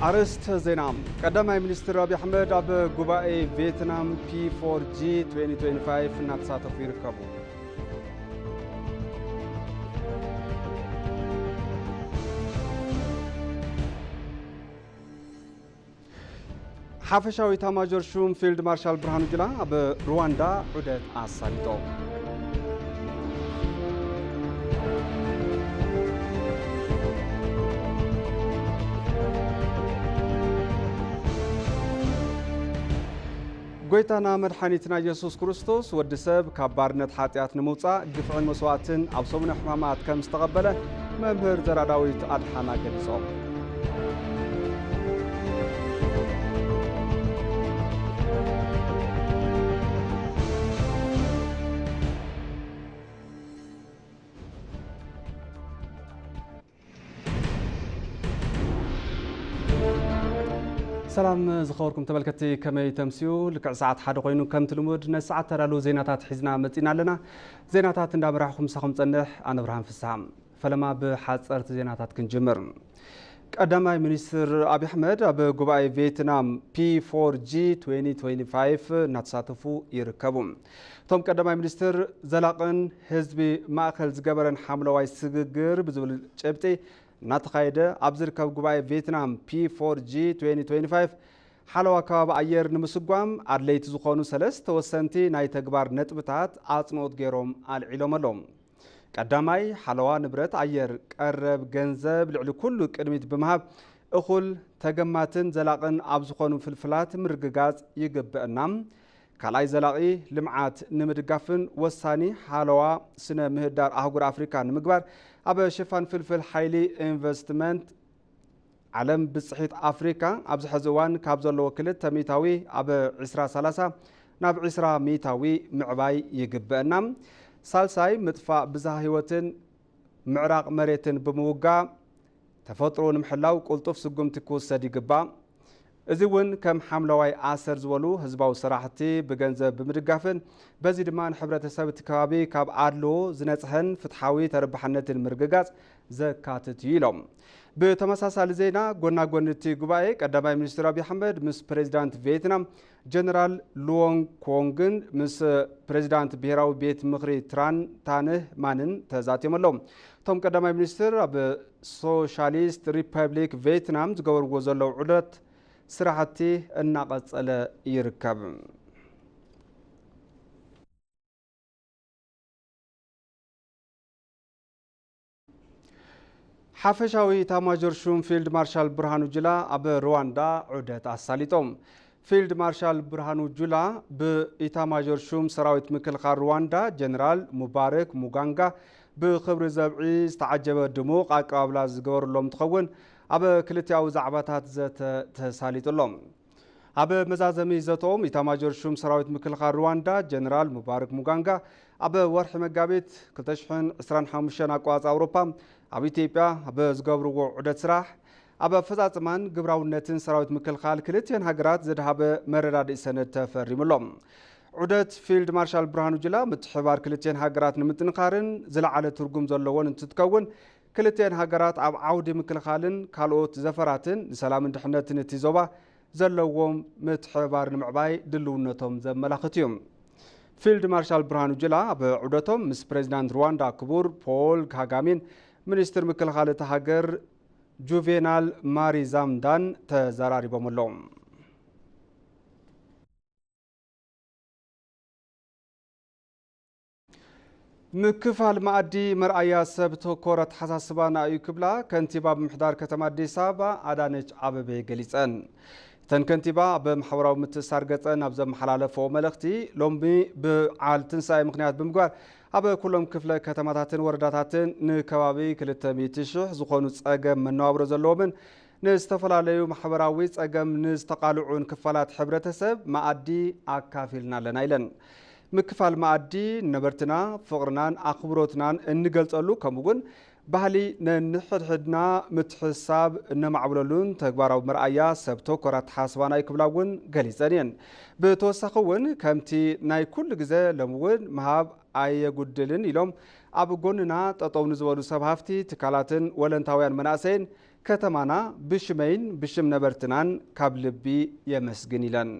ኣርእስተ ዜና። ቀዳማይ ሚኒስትር ኣብይ ኣሕመድ ኣብ ጉባኤ ቪየትናም ፒ ፎር ጂ ትዌንቲ ትዌንቲ ፋይቭ እናተሳተፉ ይርከቡ። ሓፈሻዊ ኤታማዦር ሹም ፊልድ ማርሻል ብርሃኑ ጁላ ኣብ ሩዋንዳ ዑደት ኣሳሊጦም። ጎይታና መድሓኒትና ኢየሱስ ክርስቶስ፣ ወዲ ሰብ ካብ ባርነት ሓጢኣት ንምውጻእ ግፍዕን መስዋእትን ኣብ ሰሙነ ሕማማት ከም ዝተቐበለ መምህር ዘራ ዳዊት ኣድሓና ገሊጾም። ሰላም ዝኸበርኩም ተመልከትቲ፣ ከመይ ተምስዩ? ልክዕ ሰዓት ሓደ ኮይኑ ከምቲ ልሙድ ነቲ ሰዓት ተዳለዉ ዜናታት ሒዝና መጺና ኣለና። ዜናታት እንዳመራሕኹ ምሳኹም ጸንሕ ኣነ ብርሃን ፍስሃ። ፈለማ ብሓጸርቲ ዜናታት ክንጅምር። ቀዳማይ ሚኒስትር ኣብይ ኣሕመድ ኣብ ጉባኤ ቪየትናም ፒ ፎር ጂ ትዌንቲ ትዌንቲ ፋይቭ እናተሳተፉ ይርከቡ። እቶም ቀዳማይ ሚኒስትር ዘላቕን ህዝቢ ማእኸል ዝገበረን ሓምለዋይ ስግግር ብዝብል ጭብጢ እናተኻየደ ኣብ ዝርከብ ጉባኤ ቪየትናም ፒ ፎር ጂ ትዌንቲ ትዌንቲ ፋይቭ ሓለዋ ከባቢ ኣየር ንምስጓም ኣድለይቲ ዝኾኑ ሰለስተ ወሰንቲ ናይ ተግባር ነጥብታት ኣጽንኦት ገይሮም ኣልዒሎም ኣለዉ። ቀዳማይ፣ ሓለዋ ንብረት ኣየር ቀረብ ገንዘብ ልዕሊ ኩሉ ቅድሚት ብምሃብ እኹል፣ ተገማትን ዘላቕን ኣብ ዝኾኑ ፍልፍላት ምርግጋጽ ይግበአና። ካልኣይ፣ ዘላቒ ልምዓት ንምድጋፍን ወሳኒ ሓለዋ ስነ ምህዳር ኣህጉር ኣፍሪካ ንምግባር ኣብ ሽፋን ፍልፍል ሓይሊ ኢንቨስትመንት ዓለም ብፅሒት ኣፍሪካ ኣብዚ ሕዚ እዋን ካብ ዘለዎ ክልተ ሚእታዊ ኣብ ዕስራ ሰላሳ ናብ ዕስራ ሚእታዊ ምዕባይ ይግበአና። ሳልሳይ፣ ምጥፋእ ብዝሃ ህይወትን ምዕራቕ መሬትን ብምውጋእ ተፈጥሮ ንምሕላው ቅልጡፍ ስጉምቲ ክውሰድ ይግባእ። እዚ እውን ከም ሓምለዋይ ኣሰር ዝበሉ ህዝባዊ ስራሕቲ ብገንዘብ ብምድጋፍን በዚ ድማ ንሕብረተሰብ እቲ ከባቢ ካብ ኣድልዎ ዝነፅሐን ፍትሓዊ ተረባሕነትን ምርግጋፅ ዘካትት እዩ ኢሎም። ብተመሳሳሊ ዜና፣ ጎና ጎኒ እቲ ጉባኤ ቀዳማይ ሚኒስትር ኣብይ ኣሕመድ ምስ ፕሬዚዳንት ቪየትናም ጀነራል ሉዎንግ ኮንግን ምስ ፕሬዚዳንት ብሄራዊ ቤት ምኽሪ ትራን ታንህ ማንን ተዛቲዮም ኣለዉ። እቶም ቀዳማይ ሚኒስትር ኣብ ሶሻሊስት ሪፐብሊክ ቪየትናም ዝገበርዎ ዘለዉ ዑደት ስራሕቲ እናቐጸለ ይርከብ። ሓፈሻዊ ኤታማዦር ሹም ፊልድ ማርሻል ብርሃኑ ጁላ ኣብ ሩዋንዳ ዑደት ኣሳሊጦም። ፊልድ ማርሻል ብርሃኑ ጁላ ብኢታማዦር ሹም ሰራዊት ምክልኻል ሩዋንዳ ጀነራል ሙባረክ ሙጋንጋ ብኽብሪ ዘብዒ ዝተዓጀበ ድሙቕ ኣቀባብላ ዝገበሩሎም እንትኸውን፣ ኣብ ክልቲኣዊ ዛዕባታት ዘተ ተሳሊጡሎም። ኣብ መዛዘሚ ዘተኦም ኢታማጆር ሹም ሰራዊት ምክልኻል ሩዋንዳ ጀነራል ሙባረክ ሙጋንጋ ኣብ ወርሒ መጋቢት ክልተ ሽሕን ዕስራን ሓሙሽተን ኣቋራፂ ኣውሮፓ ኣብ ኢትዮጵያ ኣብ ዝገብርዎ ዑደት ስራሕ ኣብ ኣፈፃፅማን ግብራውነትን ሰራዊት ምክልኻል ክልቲኤን ሃገራት ዘድሃበ መረዳድኢ ሰነድ ተፈሪሙሎም። ዑደት ፊልድ ማርሻል ብርሃኑ ጁላ ምትሕብባር ክልቲኤን ሃገራት ንምጥንኻርን ዝለዓለ ትርጉም ዘለዎን እንትትከውን፣ ክልቲኤን ሃገራት ኣብ ዓውዲ ምክልኻልን ካልኦት ዘፈራትን ንሰላምን ድሕነትን እቲ ዞባ ዘለዎም ምትሕብባር ንምዕባይ ድልውነቶም ዘመላኽት እዩ። ፊልድ ማርሻል ብርሃኑ ጁላ ኣብ ዑደቶም ምስ ፕሬዚዳንት ሩዋንዳ ክቡር ፖል ካጋሜን ሚኒስትር ምክልኻል እታ ሃገር ጁቬናል ማሪዛምዳን ተዘራሪቦም ኣለዉ። ምክፋል መኣዲ መርኣያ ሰብ ተኮር ኣተሓሳስባና እዩ ክብላ ከንቲባ ምምሕዳር ከተማ ኣዲስ ኣበባ ኣዳነች ኣበቤ ገሊፀን። እተን ከንቲባ ኣብ ማሕበራዊ ምትእስሳር ገፀን ኣብ ዘመሓላለፈኦ መልእኽቲ፣ ሎሚ በዓል ትንሳኤ ምኽንያት ብምግባር ኣብ ኩሎም ክፍለ ከተማታትን ወረዳታትን ንከባቢ ክልተ ሚእቲ ሽሕ ዝኾኑ ፀገም መነባብሮ ዘለዎምን ንዝተፈላለዩ ማሕበራዊ ጸገም ንዝተቓልዑን ክፋላት ሕብረተሰብ መኣዲ ኣካፊልና ኣለና ኢለን። ምክፋል መኣዲ ንነበርትና ፍቕርናን ኣኽብሮትናን እንገልጸሉ፣ ከምኡ እውን ባህሊ ነንሕድሕድና ምትሕስሳብ እነማዕብለሉን ተግባራዊ መርኣያ ሰብ ተኮር ኣተሓሳስባና እዩ ክብላ እውን ገሊጸን እየን። ብተወሳኺ እውን ከምቲ ናይ ኩሉ ግዜ ሎሚ እውን ምሃብ ኣየጉድልን ኢሎም ኣብ ጎንና ጠጠው ንዝበሉ ሰብ ሃፍቲ፣ ትካላትን ወለንታውያን መናእሰይን ከተማና ብሽመይን ብሽም ነበርትናን ካብ ልቢ የመስግን ኢለን።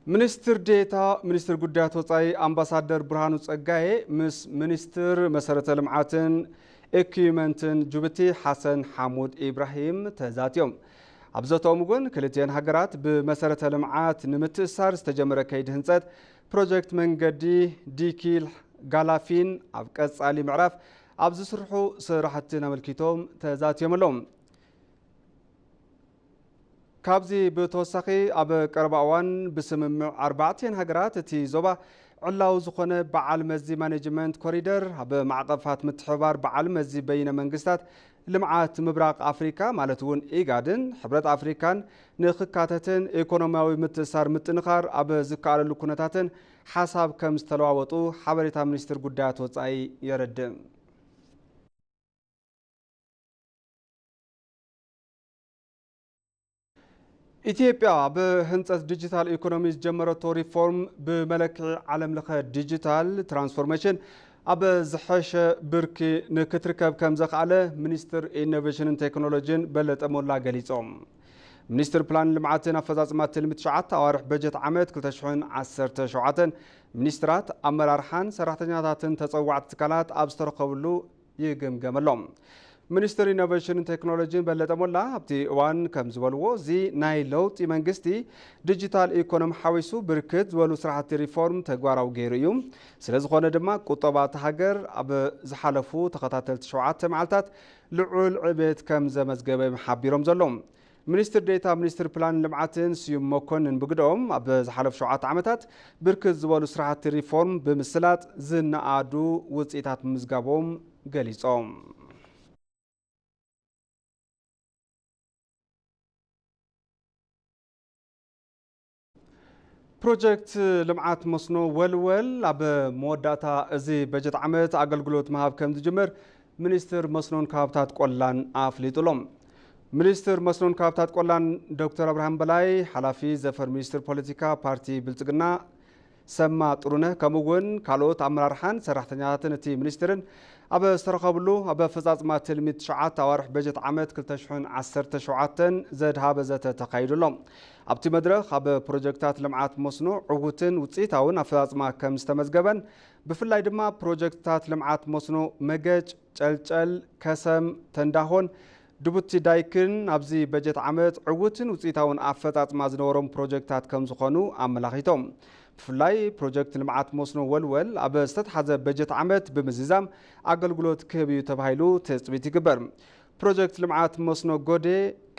ሚኒስትር ዴኤታ ሚኒስትር ጉዳያት ወጻኢ ኣምባሳደር ብርሃኑ ጸጋዬ ምስ ሚኒስትር መሰረተ ልምዓትን ኢኩዊፕመንትን ጅቡቲ ሓሰን ሓሙድ ኢብራሂም ተዛትዮም። ኣብ ዘተኦም እውን ክልቲኤን ሃገራት ብመሰረተ ልምዓት ንምትእሳር ዝተጀመረ ከይዲ ህንጸት ፕሮጀክት መንገዲ ዲኪል ጋላፊን ኣብ ቀጻሊ ምዕራፍ ኣብ ዝስርሑ ስራሕትን ኣመልኪቶም ተዛትዮም ኣለዉ። ካብዚ ብተወሳኺ ኣብ ቀረባ እዋን ብስምምዕ ኣርባዕቲኤን ሃገራት እቲ ዞባ ዕላዊ ዝኾነ በዓል መዚ ማኔጅመንት ኮሪደር ኣብ ማዕቐፋት ምትሕብባር በዓል መዚ በይነ መንግስታት ልምዓት ምብራቕ ኣፍሪካ ማለት እውን ኢጋድን ሕብረት ኣፍሪካን ንክካተትን ኢኮኖሚያዊ ምትእሳር ምጥንኻር ኣብ ዝከኣለሉ ኩነታትን ሓሳብ ከም ዝተለዋወጡ ሓበሬታ ሚኒስትር ጉዳያት ወፃኢ የረድእ። ኢትዮጵያ ብህንፀት ዲጂታል ኢኮኖሚ ዝጀመረቶ ሪፎርም ብመለክዒ ዓለም ለኸ ዲጂታል ትራንስፎርሜሽን ኣብ ዝሐሸ ብርኪ ንክትርከብ ከም ዘኽኣለ ሚኒስትር ኢኖቬሽንን ቴክኖሎጂን በለጠ ሞላ ገሊፆም። ሚኒስትር ፕላን ልምዓትን ኣፈፃፅማ ትልሚ ትሽዓተ ኣዋርሕ በጀት ዓመት ክልተ ሽሕን ዓሰርተ ሸውዓተን ሚኒስትራት፣ ኣመራርሓን ሰራሕተኛታትን ተፀዋዕቲ ትካላት ኣብ ዝተረኸብሉ ይግምገም ኣሎ። ሚኒስትር ኢኖቬሽንን ቴክኖሎጂን በለጠ ሞላ ኣብቲ እዋን ከም ዝበልዎ፣ እዚ ናይ ለውጢ መንግስቲ ዲጂታል ኢኮኖሚ ሓዊሱ ብርክት ዝበሉ ስራሕቲ ሪፎርም ተግባራዊ ገይሩ እዩ። ስለዝኾነ ድማ ቁጠባ እታ ሃገር ኣብ ዝሓለፉ ተኸታተልቲ ሸውዓተ መዓልታት ልዑል ዕቤት ከም ዘመዝገበ እዮም ሓቢሮም ዘለዉ። ሚኒስትር ዴኤታ ሚኒስትር ፕላንን ልምዓትን ስዩም መኮንን ብግደኦም፣ ኣብ ዝሓለፉ ሸውዓተ ዓመታት ብርክት ዝበሉ ስራሕቲ ሪፎርም ብምስላጥ ዝነኣዱ ውፅኢታት ምምዝጋቦም ገሊፆም። ፕሮጀክት ልምዓት መስኖ ወልወል ኣብ መወዳእታ እዚ በጀት ዓመት ኣገልግሎት ምሃብ ከም ዝጅምር ሚኒስትር መስኖን ከባብታት ቆላን ኣፍሊጡ ኣሎ። ሚኒስትር መስኖን ከባብታት ቆላን ዶክተር ኣብርሃም በላይ፣ ሓላፊ ዘፈር ሚኒስትር ፖለቲካ ፓርቲ ብልጽግና ሰማ ጥሩነህ፣ ከምኡ እውን ካልኦት ኣመራርሓን ሰራሕተኛታትን እቲ ሚኒስትርን ኣብ ዝተረኸብሉ፣ ኣብ ኣፈጻጽማ ትልሚ ትሽዓተ ኣዋርሕ በጀት ዓመት ክልተ ሽሕን ዓሰርተ ሸውዓተን ዘድሃበ ዘተ ተኻይዱ ኣሎ። ኣብቲ መድረኽ፣ ኣብ ፕሮጀክታት ልምዓት መስኖ ዕዉትን ውፅኢታውን ኣፈጻጽማ ከም ዝተመዝገበን፣ ብፍላይ ድማ ፕሮጀክትታት ልምዓት መስኖ መገጭ፣ ጨልጨል፣ ከሰም፣ ተንዳሆን ድቡቲ ዳይክን ኣብዚ በጀት ዓመት ዕዉትን ውፅኢታውን ኣፈፃፅማ ዝነበሮም ፕሮጀክታት ከም ዝኾኑ ኣመላኺቶም። ብፍላይ ፕሮጀክት ልምዓት መስኖ ወልወል ኣብ ዝተትሓዘ በጀት ዓመት ብምዝዛም ኣገልግሎት ክህብ እዩ ተባሂሉ ትፅቢት ይግበር። ፕሮጀክት ልምዓት መስኖ ጎዴ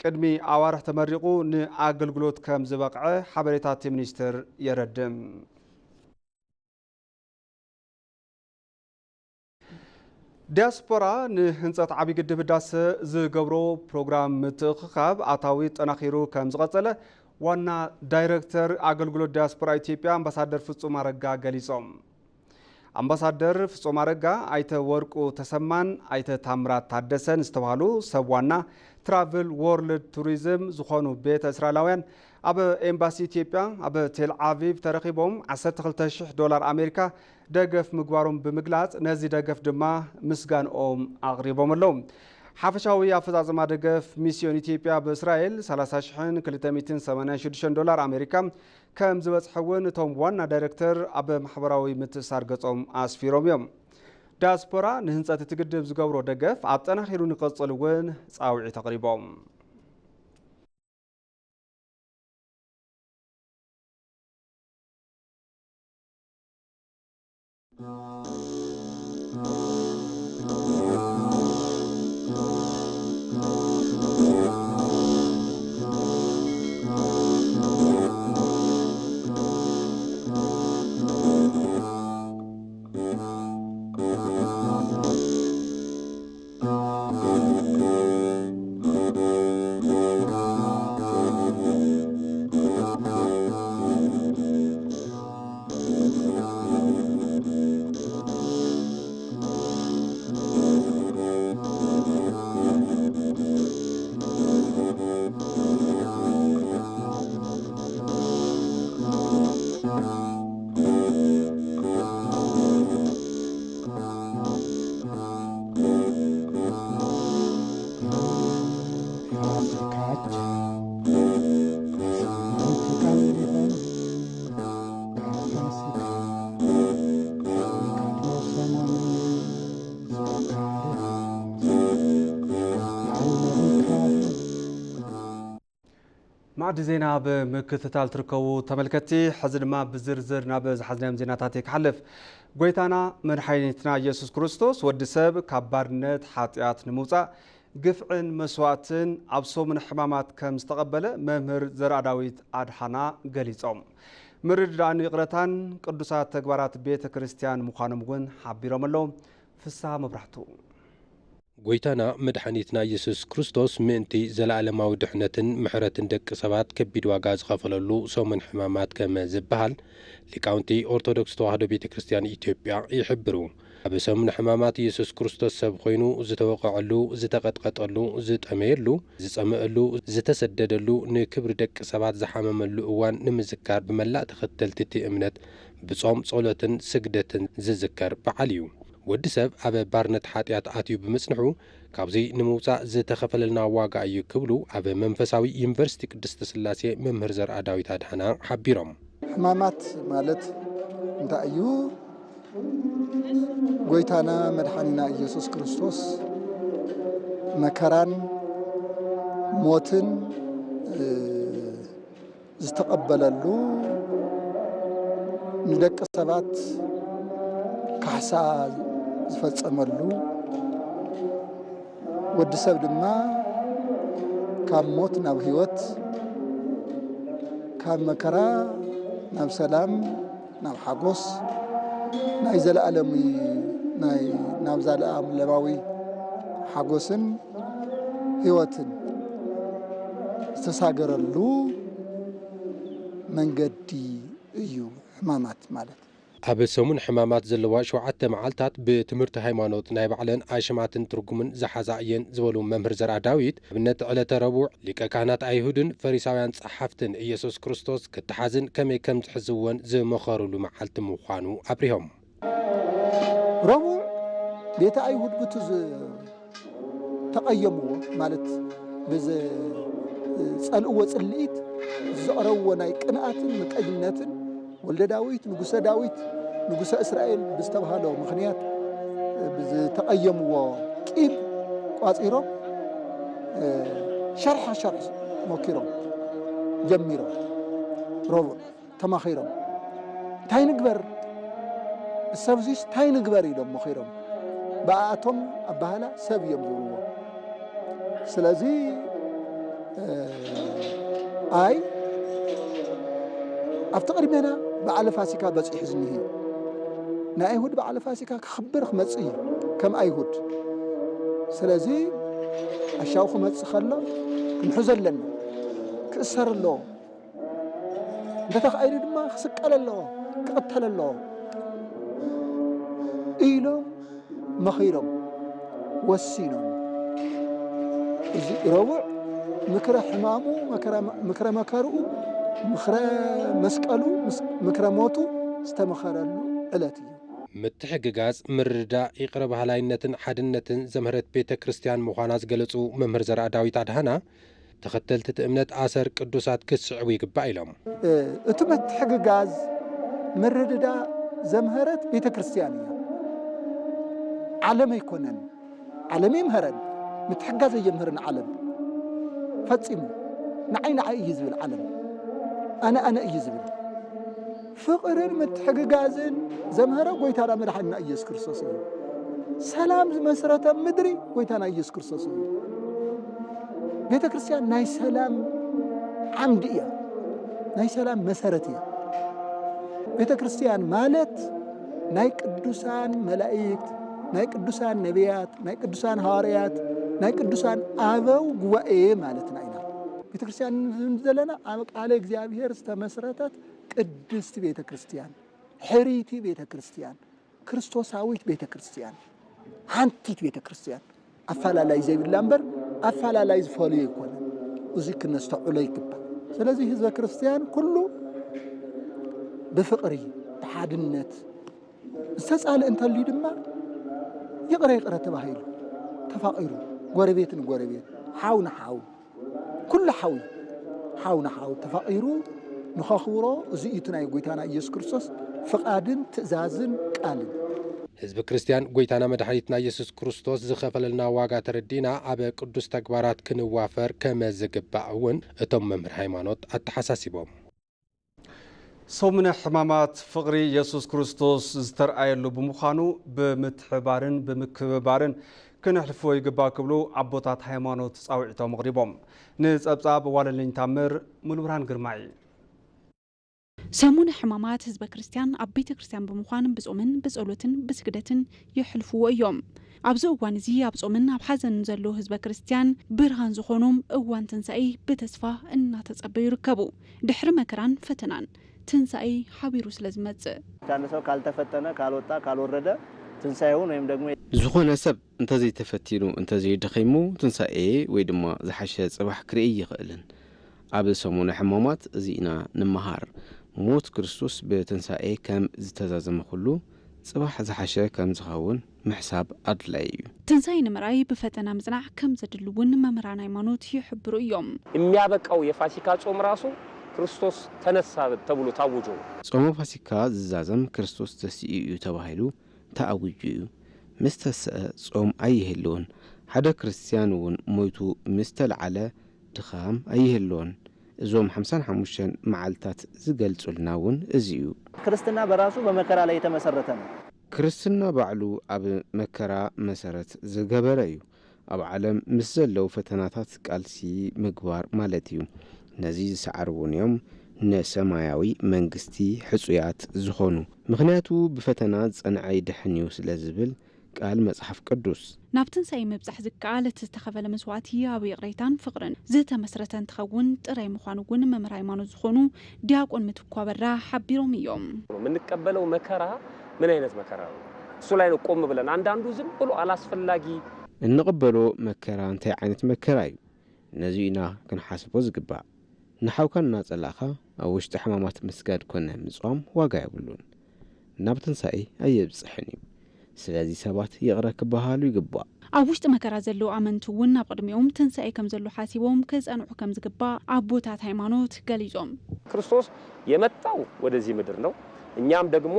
ቅድሚ ኣዋርሕ ተመሪቑ ንኣገልግሎት ከም ዝበቕዐ ሓበሬታ እቲ ሚኒስትር የረድእ። ዲያስፖራ ንህንፀት ዓብዪ ግድብ ህዳሰ ዝገብሮ ፕሮግራም ምትእኽኻብ ኣታዊ ጠናኺሩ ከም ዝቐፀለ ዋና ዳይሬክተር ኣገልግሎት ዲያስፖራ ኢትዮጵያ ኣምባሳደር ፍጹም ኣረጋ ገሊፆም። ኣምባሳደር ፍጹም ኣረጋ፣ ኣይተ ወርቁ ተሰማን ኣይተ ታምራት ታደሰን ዝተባህሉ ሰብ ዋና ትራቭል ወርልድ ቱሪዝም ዝኾኑ ቤተ እስራኤላውያን ኣብ ኤምባሲ ኢትዮጵያ ኣብ ቴል ኣቪቭ ተረኺቦም ዓሰርተ ክልተ ሽሕ ዶላር ኣሜሪካ ደገፍ ምግባሮም ብምግላጽ፣ ነዚ ደገፍ ድማ ምስጋንኦም ኣቕሪቦም ኣለዉ። ሓፈሻዊ ኣፈጻጽማ ደገፍ ሚስዮን ኢትዮጵያ ብእስራኤል ሰላሳ ሽሕን ክልተ ሚእትን ሰማንያን ሽዱሽተን ዶላር ኣሜሪካ ከም ዝበጽሐ እውን እቶም ዋና ዳይሬክተር ኣብ ማሕበራዊ ምትእስሳር ገጾም ኣስፊሮም እዮም። ዲያስፖራ ንህንጸት እቲ ግድብ ዝገብሮ ደገፍ ኣጠናኺሩ ንክቕጽል እውን ጻውዒት ኣቕሪቦም። ማዕዲ ዜና ብምክትታል ትርከቡ ተመልከትቲ፣ ሕዚ ድማ ብዝርዝር ናብ ዝሓዝናዮም ዜናታት እየ ክሓልፍ። ጎይታና መድሓኒትና ኢየሱስ ክርስቶስ ወዲ ሰብ ካብ ባርነት ሓጢኣት ንምውፃእ ግፍዕን መስዋእትን ኣብ ሰሙን ሕማማት ከም ዝተቐበለ መምህር ዘርኣዳዊት ኣድሓና ገሊጾም። ምርድዳእን ይቕረታን ቅዱሳት ተግባራት ቤተ ክርስቲያን ምዃኖም እውን ሓቢሮም ኣለዉ። ፍስሃ መብራህቱ። ጎይታና መድሓኒትና ኢየሱስ ክርስቶስ ምእንቲ ዘለኣለማዊ ድሕነትን ምሕረትን ደቂ ሰባት ከቢድ ዋጋ ዝኸፈለሉ ሰሙን ሕማማት ከም ዝበሃል ሊቃውንቲ ኦርቶዶክስ ተዋህዶ ቤተ ክርስቲያን ኢትዮጵያ ይሕብሩ። ኣብ ሰሙን ሕማማት ኢየሱስ ክርስቶስ ሰብ ኮይኑ ዝተወቕዐሉ፣ ዝተቐጥቀጠሉ፣ ዝጠመየሉ፣ ዝጸመአሉ፣ ዝተሰደደሉ፣ ንክብሪ ደቂ ሰባት ዝሓመመሉ እዋን ንምዝካር ብመላእ ተኸተልቲ እቲ እምነት ብጾም፣ ጸሎትን ስግደትን ዝዝከር በዓል እዩ። ወዲ ሰብ ኣብ ባርነት ሓጢኣት ኣትዩ ብምጽንሑ፣ ካብዚ ንምውጻእ ዝተኸፈለልና ዋጋ እዩ ክብሉ ኣብ መንፈሳዊ ዩኒቨርሲቲ ቅድስተ ስላሴ መምህር ዘርኣ ዳዊት ኣድሓና ሓቢሮም። ሕማማት ማለት እንታይ እዩ? ጎይታና መድሓኒና ኢየሱስ ክርስቶስ መከራን ሞትን፣ እ፣ ዝተቐበለሉ፣ ንደቂ ሰባት ካሕሳ ዝፈጸመሉ፣ ወዲ ሰብ ድማ ካብ ሞት ናብ ህይወት፣ ካብ መከራ ናብ ሰላም፣ ናብ ሓጎስ፣ ናይ ዘለኣለሚ-፣ ናይ፣ ናብ ዘለኣለማዊ ሓጎስን ህይወትን ዝተሳገረሉ መንገዲ እዩ ሕማማት ማለት። ኣብ ሰሙን ሕማማት ዘለዋ ሸውዓተ መዓልታት ብትምህርቲ ሃይማኖት ናይ ባዕለን ኣሽማትን ትርጉምን ዝሓዛ እየን ዝበሉ መምህር ዘርኣ ዳዊት፣ ኣብነት ዕለተ ረቡዕ ሊቀ ካህናት ኣይሁድን ፈሪሳውያን ጸሓፍትን ኢየሱስ ክርስቶስ ክተሓዝን ከመይ ከም ዝሕዝዎን ዝመኸሩሉ መዓልቲ ምዃኑ ኣብሪሆም። ረቡዕ ቤተ ኣይሁድ ብቱ ዝ-፣ ተቐየምዎ ማለት ብዝጸልእዎ ጽልኢት፣ ዘቕረብዎ ናይ ቅንኣትን ምቀኝነትን፣ ወልደ ዳዊት፣ ንጉሰ ዳዊት፣ ንጉሰ እስራኤል ብዝተባሃሎ ምኽንያት ብዝተቐየምዎ ቂም ቋጺሮም፣ ሸርሓ ሸርሒ መኪሮም ጀሚሮም። ረቡዕ ተማኺሮም፣ "እንታይ ንግበር? እሰብዚስ እንታይ ንግበር?" ኢሎም መኺሮም። ብኣቶም ኣባህላ ሰብ እዮም ዝብልዎ። ስለዚ፣ እ፣ ኣይ፣ ኣብቲ ቅድሜና በዓለ ፋሲካ በጺሑ ዝኒሄ። ናይ ኣይሁድ በዓለ ፋሲካ ክኽብር ክመጽእ እዩ፣ ከም ኣይሁድ። ስለዚ፣ ዓሻው ክመጽእ ከሎ ክንሕዞ ኣለና። ክእሰር ኣለዎ። እንተተኻኢሉ ድማ ክስቀል ኣለዎ፣ ክቕተል ኣለዎ ኢሎም መኺሮም ወሲኖም። እዚ ረቡዕ ምክረ ሕማሙ፣ መከራ-፣ ምክረ መከርኡ፣ ምክረ መስቀሉ፣ ምስ-፣ ምክረ ሞቱ ዝተመኸረሉ ዕለት እዩ። ምትሕግጋዝ፣ ምርድዳእ፣ ይቕረ በሃላይነትን ሓድነትን ዘምሀረት ቤተ ክርስቲያን ምዃና ዝገለጹ መምህር ዘርኣ ዳዊት ኣድሃና፣ ተኸተልቲ እቲ እምነት ኣሰር ቅዱሳት ክስዕቡ ይግባእ ኢሎም። እ፣ እቲ ምትሕግጋዝ፣ ምርድዳእ ዘምሀረት ቤተ ክርስቲያን እያ። ዓለም ኣይኮነን። ዓለም ይምሀረን፣ ምትሕጋዝ ኣየምህርን ዓለም። ፈጺሙ። ንዓይ ንዓይ እዩ ዝብል ዓለም። ኣነ ኣነ እዩ ዝብል። ፍቕርን ምትሕግጋዝን ዘምሀረ ጎይታና መድሓኒና ኢየሱስ ክርስቶስ እዩ። ሰላም ዝመስረተ ምድሪ ጎይታና ኢየሱስ ክርስቶስ እዩ። ቤተ ክርስቲያን ናይ ሰላም ዓምዲ እያ። ናይ ሰላም መሰረት እያ። ቤተ ክርስቲያን ማለት ናይ ቅዱሳን መላእክት፣ ናይ ቅዱሳን ነቢያት፣ ናይ ቅዱሳን ሃዋርያት፣ ናይ ቅዱሳን ኣበው ጉባኤ ማለትና ኢና። ቤተ ክርስቲያን ዘለና ኣብ ቃለ እግዚኣብሔር ዝተመስረተት ቅድስቲ ቤተ ክርስቲያን፣ ሕርይቲ ቤተ ክርስቲያን፣ ክርስቶሳዊት ቤተ ክርስቲያን፣ ሓንቲት ቤተ ክርስቲያን፣ ኣፈላላይ ዘይብላ እምበር ኣፈላላይ ዝፈልዮ ኣይኮነን። እዚ ክነስተውዕሎ ይግባእ። ስለዚ ህዝበ ክርስቲያን ኩሉ ብፍቕሪ፣ ብሓድነት፣ ዝተጻልእ እንተልዩ ድማ ይቕረ ይቕረ ተባሂሉ፣ ተፋቒሩ፣ ጎረቤት ንጎረቤት፣ ሓው ንሓው፣ ኩሉ ሓው እዩ። ሓው ንሓው ተፋቒሩ ንኸኽብሮ፣ እዚ እዩ እቲ ናይ ጎይታና ኢየሱስ ክርስቶስ ፍቓድን ትእዛዝን ቃልን። ህዝቢ ክርስትያን ጎይታና መድሓኒትና ኢየሱስ ክርስቶስ ዝኸፈለልና ዋጋ ተረዲእና፣ ኣብ ቅዱስ ተግባራት ክንዋፈር ከመ ዝግባእ እውን እቶም መምህር ሃይማኖት ኣተሓሳሲቦም። ሰሙነ ሕማማት ፍቕሪ የሱስ ክርስቶስ ዝተርኣየሉ ብምዃኑ፣ ብምትሕባርን ብምክብባርን ክነሕልፎ ይግባእ ክብሉ ኣቦታት ሃይማኖት ጻውዒቶም ኣቕሪቦም። ንጸብጻብ ዋለልኝ ታምር፣ ሙሉብርሃን ግርማይ። ሰሙነ ሕማማት ህዝበ ክርስትያን ኣብ ቤተ ክርስትያን ብምዃን ብጾምን ብጸሎትን ብስግደትን የሕልፍዎ እዮም። ኣብዚ እዋን እዚ ኣብ ጾምን ኣብ ሓዘንን ዘለዉ ህዝበ ክርስትያን ብርሃን ዝኾኖም እዋን ትንሳኤ ብተስፋ እናተጸበዩ ይርከቡ። ድሕሪ መከራን ፈተናን ትንሳኤ ሓቢሩ ስለ ዝመጽእ። አንድ ሰው ካልተፈተነ፣ ካልወጣ፣ ካልወረደ ትንሳኤውን ወይም ደግሞ ዝኾነ ሰብ እንተዘይተፈቲኑ፣ እንተዘይደኺሙ፣ ትንሳኤ ወይ ድማ ዝሓሸ ጽባሕ ክርኢ ይኽእልን። ኣብ ሰሙነ ሕማማት እዚ ኢና ንመሃር። ሞት ክርስቶስ ብትንሳኤ ከም ዝተዛዘመ ኩሉ፣ ጽባሕ ዝሓሸ ከም ዝኸውን ምሕሳብ ኣድላዪ እዩ። ትንሳኤ ንምርኣይ ብፈተና ምጽናዕ ከም ዘድሊ እውን መምህራን ሃይማኖት ይሕብሩ እዮም። የሚያበቃው የፋሲካ ጾም ራሱ ክርስቶስ ተነሳ ተብሎ ታውጆ ነው። ጾመ ፋሲካ ዝዛዘም ክርስቶስ ተሲኡ እዩ ተባሂሉ ተኣዊጁ እዩ። ምስ ተስአ ጾም ኣይህልውን። ሓደ ክርስትያን እውን ሞይቱ ምስ ተልዓለ ድኻም ኣይህልዎን። እዞም ሓምሳን ሓሙሽተን መዓልታት ዝገልጹልና እውን እዚ እዩ። ክርስትና በራሱ በመከራ ላይ የተመሰረተ ነው። ክርስትና ባዕሉ ኣብ መከራ መሰረት ዝገበረ እዩ። ኣብ ዓለም ምስ ዘለዉ ፈተናታት ቃልሲ ምግባር ማለት እዩ። ነዚ ዝሰዓሩ እውን እዮም ንሰማያዊ መንግስቲ ሕጹያት ዝኾኑ። ምኽንያቱ ብፈተና ዝጸንዐ ይድሕን እዩ ስለ ዝብል ቃል መጽሓፍ ቅዱስ። ናብ ትንሳኤ ምብጻሕ ዝከኣል እቲ ዝተኸፈለ መስዋእቲ ኣብ ይቕሬታን ፍቕርን ዝተመስረተ እንትኸውን ጥራይ ምዃኑ እውን መምህር ሃይማኖት ዝኾኑ ዲያቆን ምትኳ በራ ሓቢሮም እዮም። የምንቀበለው መከራ ምን አይነት መከራ ነው? እሱ ላይ ነው ቆም ብለን። አንዳንዱ ዝም ብሎ አላስፈላጊ እንቕበሎ መከራ እንታይ ዓይነት መከራ እዩ? ነዚ ኢና ክንሓስቦ ዝግባእ። ንሓውካ እናጸላእኻ ኣብ ውሽጢ ሕማማት ምስጋድ ኮነ ምጽዋም ዋጋ የብሉን። ናብ ትንሳኤ ኣየብጽሕን እዩ። ስለዚ ሰባት ይቕረ ክበሃሉ ይግባእ። ኣብ ውሽጢ መከራ ዘለዉ ኣመንቲ እውን ኣብ ቅድሚኦም ትንሳኤ ከም ዘሎ ሓሲቦም ክጸንዑ ከም ዝግባእ ኣቦታት ሃይማኖት ገሊጾም። ክርስቶስ የመጣው ወደዚህ ምድር ነው። እኛም ደግሞ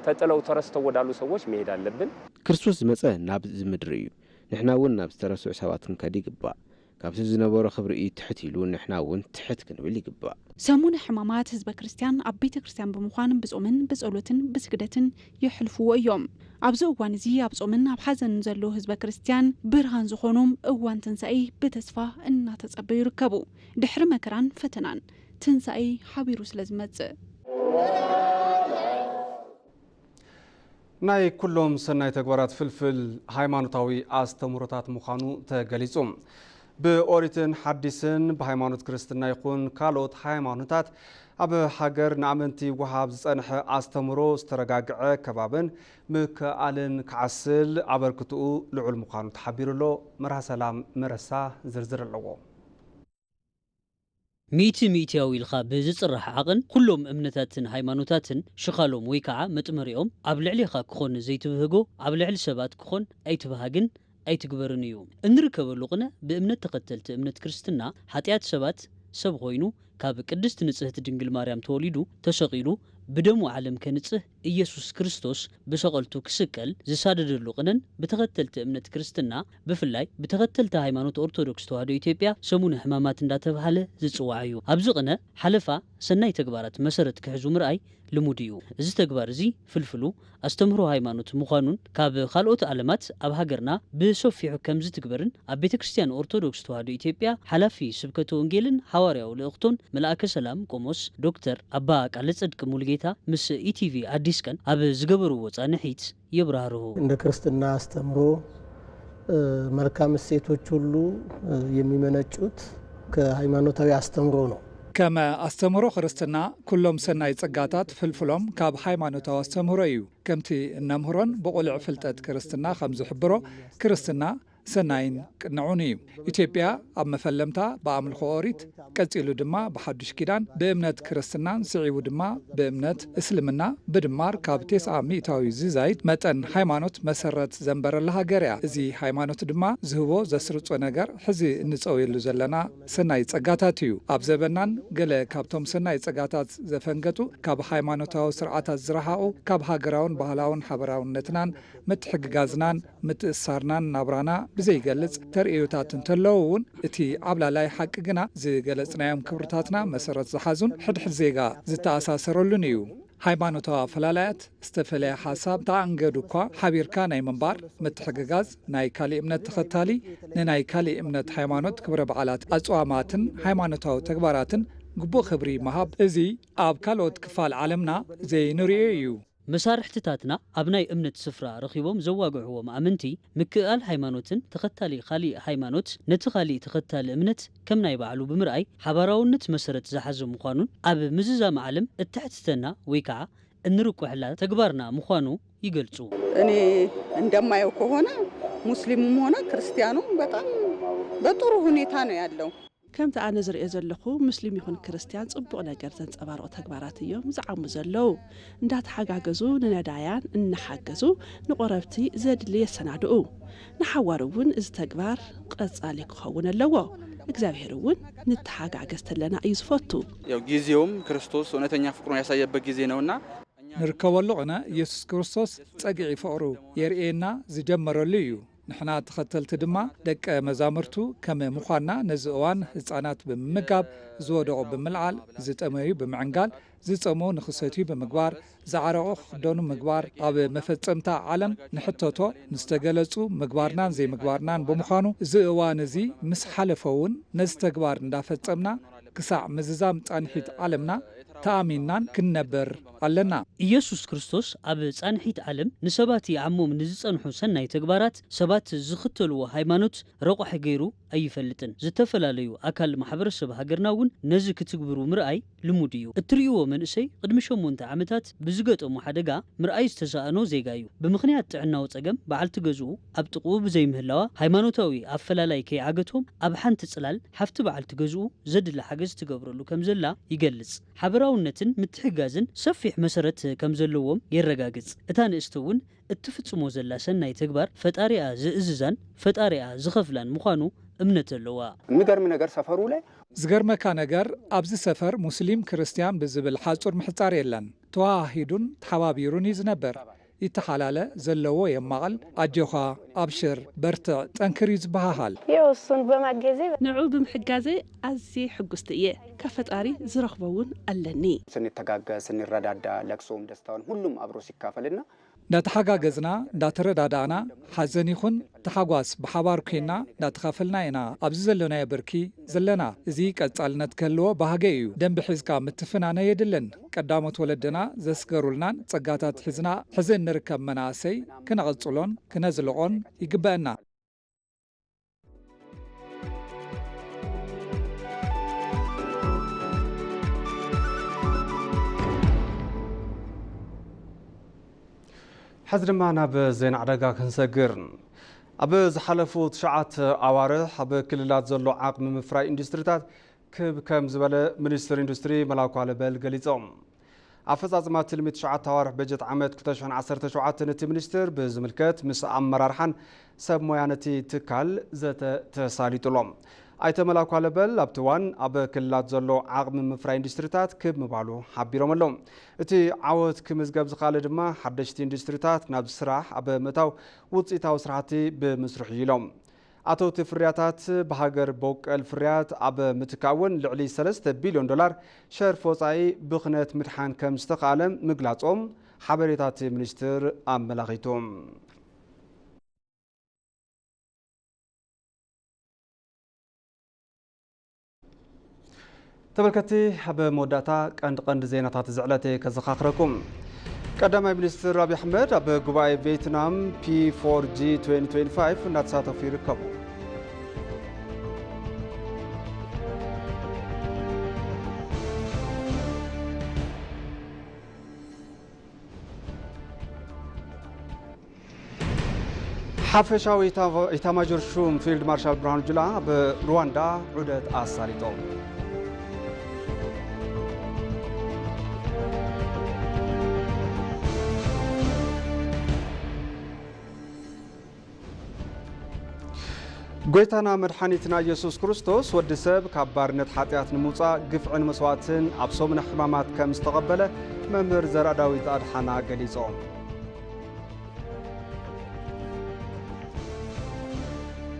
ተጥለው ተረስተው ወዳሉ ሰዎች መሄድ አለብን። ክርስቶስ ዝመጸ ናብዚ ምድሪ እዩ። ንሕና እውን ናብ ዝተረስዑ ሰባት ክንከድ ይግባእ። ካብቲ ዝነበሮ ክብሪ እዩ ትሕት ኢሉ፣ ንሕና እውን ትሕት ክንብል ይግባእ። ሰሙነ ሕማማት ህዝበ ክርስትያን ኣብ ቤተ ክርስትያን ብምዃን ብጾምን ብጸሎትን ብስግደትን የሕልፍዎ እዮም። ኣብዚ እዋን እዚ ኣብ ጾምን ኣብ ሓዘንን ዘለዉ ህዝበ ክርስትያን ብርሃን ዝኾኖም እዋን ትንሳኤ ብተስፋ እናተጸበዩ ይርከቡ። ድሕሪ መከራን ፈተናን ትንሳኤ ሓቢሩ ስለ ዝመጽእ። ናይ ኩሎም ሰናይ ተግባራት ፍልፍል ሃይማኖታዊ ኣስተምህሮታት ምዃኑ ተገሊጹ። ብኦሪትን ሓዲስን ብሃይማኖት ክርስትና ይኹን ካልኦት ሃይማኖታት ኣብ ሃገር ንኣመንቲ ይወሃብ ዝጸንሐ ኣስተምህሮ ዝተረጋግዐ ከባብን ምክእኣልን ክዓስል ኣበርክትኡ ልዑል ምዃኑ ተሓቢሩ ኣሎ። መርሃ ሰላም መረሳ ዝርዝር ኣለዎ። ሚእቲ ሚእትያዊ ኢልካ ብዝጽራሕ ዓቕን፣ ኩሎም እምነታትን ሃይማኖታትን ሽኻሎም ወይ ከዓ መጥመሪኦም ኣብ ልዕሌኻ ክኾን ዘይትብህጎ፣ ኣብ ልዕሊ ሰባት ክኾን ኣይትብሃግን ኣይትግበርን እዩ። እንርከበሉ ቅነ ብእምነት ተኸተልቲ እምነት ክርስትና፣ ሓጢኣት ሰባት ሰብ ኾይኑ፣ ካብ ቅድስት ንጽህት ድንግል ማርያም ተወሊዱ፣ ተሰቒሉ፣ ብደሙ ዓለም ከንጽህ ኢየሱስ ክርስቶስ ብሰቐልቱ ክስቀል ዝሳደደሉ ቅነን ብተኸተልቲ እምነት ክርስትና፣ ብፍላይ ብተኸተልቲ ሃይማኖት ኦርቶዶክስ ተዋህዶ ኢትዮጵያ ሰሙነ ሕማማት እንዳተብሃለ ዝጽዋዕ እዩ። ኣብዚ ቅነ ሓለፋ ሰናይ ተግባራት መሰረት ክሕዙ ምርኣይ ልሙድ እዩ። እዚ ተግባር እዚ ፍልፍሉ ኣስተምህሮ ሃይማኖት ምዃኑን ካብ ካልኦት ዓለማት ኣብ ሃገርና ብሰፊሑ ከም ዝትግበርን ኣብ ቤተ ክርስቲያን ኦርቶዶክስ ተዋህዶ ኢትዮጵያ ሓላፊ ስብከተ ወንጌልን ሓዋርያዊ ልእኽቶን መልኣከ ሰላም ቆሞስ ዶክተር ኣባ ቃለ ጽድቅ ሙሉጌታ ምስ ኢቲቪ ኣዲስ ቀን ኣብ ዝገበርዎ ጻንሒት የብራህርሁ። እንደ ክርስትና አስተምሮ፣ እ፣ መልካም እሴቶች ሁሉ፣ እ፣ የሚመነጩት ከሃይማኖታዊ አስተምሮ ነው። ከመ ኣስተምህሮ ክርስትና፣ ኩሎም ሰናይ ጸጋታት ፍልፍሎም ካብ ሃይማኖታዊ ኣስተምህሮ እዩ። ከምቲ እነምህሮን ብቑልዕ ፍልጠት ክርስትና ከም ዝሕብሮ፣ ክርስትና ሰናይን ቅንዑን እዩ። ኢትዮጵያ ኣብ መፈለምታ ብኣምልኾ ኦሪት፣ ቀጺሉ ድማ ብሓዱሽ ኪዳን፣ ብእምነት ክርስትናን ስዒቡ ድማ ብእምነት እስልምና ብድማር ካብ ተስዓ ሚእታዊ ዝዛይድ መጠን ሃይማኖት መሰረት ዘንበረላ ሃገር እያ። እዚ ሃይማኖት ድማ ዝህቦ ዘስርጾ ነገር ሕዚ እንጸውየሉ ዘለና ሰናይ ጸጋታት እዩ። ኣብ ዘበናን ገለ ካብቶም ሰናይ ጸጋታት ዘፈንገጡ፣ ካብ ሃይማኖታዊ ስርዓታት ዝረሓቑ፣ ካብ ሃገራውን ባህላውን ሓበራውነትናን ምትሕግጋዝናን ምትእስሳርናን ናብራና ብዘይገልጽ ተርእዮታት እንተለዉ እውን፣ እቲ ዓብላላይ ሓቂ ግና ዝገለጽናዮም ክብርታትና መሰረት ዝሓዙን ሕድሕድ ዜጋ ዝተኣሳሰረሉን እዩ። ሃይማኖታዊ ኣፈላላያት ዝተፈለየ ሓሳብ ተኣንገዱ እኳ፣ ሓቢርካ ናይ ምንባር ምትሕግጋዝ፣ ናይ ካሊእ እምነት ተኸታሊ ንናይ ካሊእ እምነት ሃይማኖት ክብረ በዓላት፣ ኣጽዋማትን ሃይማኖታዊ ተግባራትን ግቡእ ክብሪ ምሃብ፣ እዚ ኣብ ካልኦት ክፋል ዓለምና ዘይንርእዮ እዩ። መሳርሕትታትና ኣብ ናይ እምነት ስፍራ ረኺቦም ዘዋግዕዎም ኣመንቲ፣ ምክእኣል ሃይማኖትን ተኸታሊ ካሊእ ሃይማኖት ነቲ ካሊእ ተኸታሊ እምነት ከም ናይ ባዕሉ ብምርኣይ፣ ሓባራውነት መሰረት ዝሓዘ ምዃኑን ኣብ ምዝዛም ዓለም እተሕትተና ወይ ከዓ እንርቁሕላ ተግባርና ምዃኑ ይገልጹ። እኔ እንደማየው ከሆነ ሙስሊሙም ሆነ ክርስቲያኑ በጣም በጥሩ ሁኔታ ነው ያለው። ከምቲ ኣነ ዝርእዮ ዘለኹ፣ ሙስሊም ይኹን ክርስትያን ጽቡቕ ነገር ዘንጸባርቑ ተግባራት እዮም ዝዓሙ ዘለዉ። እንዳተሓጋገዙ፣ ንነዳያን እናሓገዙ፣ ንቆረብቲ ዘድሊ የሰናድኡ። ንሓዋሩ እውን እዚ ተግባር ቀጻሊ ክኸውን ኣለዎ። እግዚኣብሔር እውን ንተሓጋገዝ ተለና እዩ ዝፈቱ። ያው ጊዜውም ክርስቶስ እውነተኛ ፍቅሩን ያሳየበት ጊዜ ነውና ንርከበሉ ቅነ ኢየሱስ ክርስቶስ ጸግዒ ፍቕሩ የርእየና ዝጀመረሉ እዩ። ንሕና ተኸተልቲ ድማ ደቀ መዛሙርቱ ከም ምዃንና ነዚ እዋን ህፃናት ብምምጋብ፣ ዝወደቑ ብምልዓል፣ ዝጠመዩ ብምዕንጋል፣ ዝፀምኡ ንኽሰትዩ ብምግባር፣ ዝዓረቑ ክኽደኑ ምግባር፣ ኣብ መፈፀምታ ዓለም ንሕተቶ ንዝተገለፁ ምግባርናን ዘይምግባርናን ብምዃኑ፣ እዚ እዋን እዚ ምስ ሓለፈ እውን ነዚ ተግባር እንዳፈፀምና ክሳዕ ምዝዛም ፃንሒት ዓለምና ተኣሚንናን ክንነብር ኣለና። ኢየሱስ ክርስቶስ ኣብ ጻንሒት ዓለም ንሰባት ይዓሞም ንዝጸንሑ ሰናይ ተግባራት ሰባት ዝኽተልዎ ሃይማኖት ረቋሒ ገይሩ ኣይፈልጥን። ዝተፈላለዩ ኣካል ማሕበረሰብ ሃገርና እውን ነዚ ክትግብሩ ምርኣይ ልሙድ እዩ። እትርእይዎ መንእሰይ ቅድሚ ሸሞንተ ዓመታት ብዝገጠሞ ሓደጋ ምርኣይ ዝተሳእኖ ዜጋ እዩ። ብምኽንያት ጥዕናዊ ጸገም በዓልቲ ገዝኡ ኣብ ጥቕኡ ብዘይምህላዋ ሃይማኖታዊ ኣፈላላይ ከይዓገቶም ኣብ ሓንቲ ጽላል ሓፍቲ በዓልቲ ገዝኡ ዘድሊ ሓገዝ ትገብረሉ ከም ዘላ ይገልጽ። ሓበራውነትን ምትሕጋዝን ሰፊሕ መሰረት ከም ዘለዎም የረጋግጽ። እታ ንእስቲ እውን እትፍጽሞ ዘላ ሰናይ ተግባር ፈጣሪኣ ዝእዝዛን ፈጣሪኣ ዝኸፍላን ምዃኑ እምነት ኣለዋ። የሚገርም ነገር ሰፈሩ ላይ ዝገርመካ ነገር ኣብዚ ሰፈር ሙስሊም ክርስትያን ብዝብል ሓጹር ምሕጻር የለን። ተዋሃሂዱን ተሓባቢሩን እዩ ዝነብር። ይተሓላለ፣ ዘለዎ የማቕል፣ ኣጆኻ፣ ኣብሽር፣ በርትዕ፣ ጠንክር እዩ ዝበሃሃል። ያው እሱን በማገዜ ንዑ ብምሕጋዘይ ኣዝየ ሕጉስቲ እየ። ካብ ፈጣሪ ዝረኽቦ እውን ኣለኒ። ስንተጋገዝ፣ ስንረዳዳ፣ ለቅሶም ደስታውን ሁሉም አብሮ ሲካፈልና እንዳተሓጋገዝና እንዳተረዳዳእና ሓዘን ይኹን ተሓጓስ ብሓባር ኮይና እንዳተኻፈልና ኢና ኣብዚ ዘለናዮ ብርኪ ዘለና። እዚ ቀጻልነት ክህልዎ ባህገ እዩ። ደንቢ ሒዝካ ምትፍናነ የድልን። ቀዳሞት ወለድና ዘስገሩልናን ጸጋታት ሒዝና ሕዚ እንርከብ መናእሰይ ክነቐጽሎን ክነዝልቖን ይግበአና። ሕዚ ድማ ናብ ዜና ዕዳጋ ክንሰግር። ኣብ ዝሓለፉ ትሽዓተ ኣዋርሕ ኣብ ክልላት ዘሎ ዓቕሚ ምፍራይ ኢንዱስትሪታት ክብ ከም ዝበለ ሚኒስትር ኢንዱስትሪ መላኩ ኣለበል ገሊጾም። ኣፈጻጽማ ትልሚ ትሽዓተ ኣዋርሕ በጀት ዓመት ክልተ ሽሕን ዓሰርተ ሸውዓተን እቲ ሚኒስትር ብዝምልከት ምስ ኣመራርሓን ሰብ ሞያን እቲ ትካል ዘተ ተሳሊጡሎም። ኣይተ መላኩ ኣለበል ኣብቲ እዋን ኣብ ክልላት ዘሎ ዓቕሚ ምፍራይ ኢንዱስትሪታት ክብ ምባሉ ሓቢሮም ኣለዉ። እቲ ዓወት ክምዝገብ ዝኻለ ድማ ሓደሽቲ ኢንዱስትሪታት ናብ ስራሕ ኣብ ምእታው ውፅኢታዊ ስራሕቲ ብምስርሑ እዩ ኢሎም። ኣተውቲ ፍርያታት ብሃገር በቆል ፍርያት ኣብ ምትካእ እውን ልዕሊ ሰለስተ ቢልዮን ዶላር ሸርፊ ወፃኢ ብኽነት ምድሓን ከም ዝተኻኣለ ምግላፆም ሓበሬታ እቲ ሚኒስትር ኣመላኺቱ። ተመልከትቲ፣ ኣብ መወዳእታ ቀንዲ ቀንዲ ዜናታት እዚ ዕለት እየ ከዘኻኽረኩም። ቀዳማይ ሚኒስትር ኣብይ ኣሕመድ ኣብ ጉባኤ ቬትናም ፒ ፎር ጂ ትዌንቲ ትዌንቲ ፋይቭ እናተሳተፉ ይርከቡ። ሓፈሻዊ ኢታማጆር ሹም ፊልድ ማርሻል ብርሃኑ ጁላ ኣብ ሩዋንዳ ዑደት ኣሳሊጦም። ጎይታና መድሓኒትና ኢየሱስ ክርስቶስ፣ ወዲ ሰብ ካብ ባርነት ሓጢኣት ንምውፃእ ግፍዕን መስዋእትን ኣብ ሰሙነ ሕማማት ከም ዝተቐበለ መምህር ዘርኣዳዊት ኣድሓና ገሊጾም።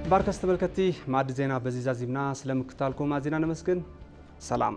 ባርከስ ተመልከትቲ፣ ማዕዲ ዜና በዚ ዛዚምና። ስለምክታልኩም ኣዚና ነመስግን። ሰላም።